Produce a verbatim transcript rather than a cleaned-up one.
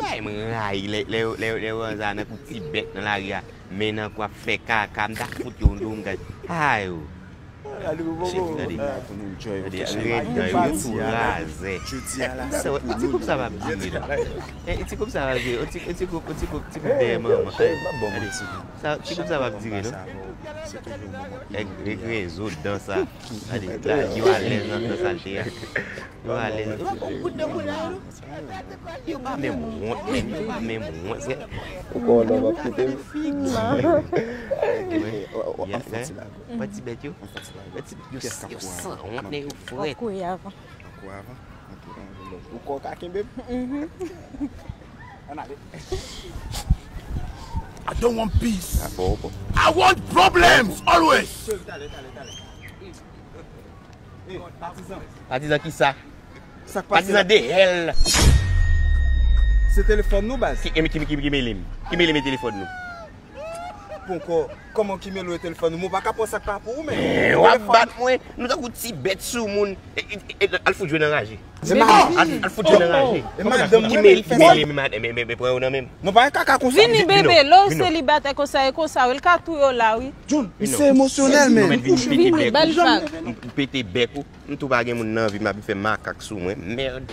Bay m rayi lè lè yo lè yo lè yo anza nan kou ti bèt nan lari a. Men nan kou ap fè kaka m ta fout yo yon dou m gad. Ay o. Chèf gade. Gade rèd nan yo tou razè. Sa wè ti koup sa p ap dire la. E ti koup sa p ap dire. O ti ti koup ti koup ti koup dèyè manman. Gade sa ti koup sa p ap dire non. Nèg rezo dan sa. Gade la yo alèz nan dan sa l te a. Yo alèz. Yo pa menm wont menm yo pa menm wont. Ou konn w ap kite m. An fè ti lago. Pati bèt yo. Pati yo san wont nèg yo frèt. Ou kouye avan. Ou kò ka kenbe m. Ann ale. I don't want peace. I want problems always. Patizan ki sa? Patizan de hèl. Se telefòn nou baz. Ki mele m? Ki mele m e telefòn nou? Ponkò. Kòman ki mele w e telefòn nou? Mwen pa ka pran sa k pa pou ou men. W ap bat mwen. Nou tankou ti bèt sou moun. Al fout jwe nan raje. Al fout jwe nan raje. Ki mele m e madanm men men pran yo nan men m. Non pa gen kaka konsa. Vini bebe lè w selibatè konsa e konsa wi l ka touye w la wi. John, se emosyonèl men. Vini bèl vag. M pete bèk ou. M tou pa gen moun nan vi m ap fè makak sou mwen. Mèd.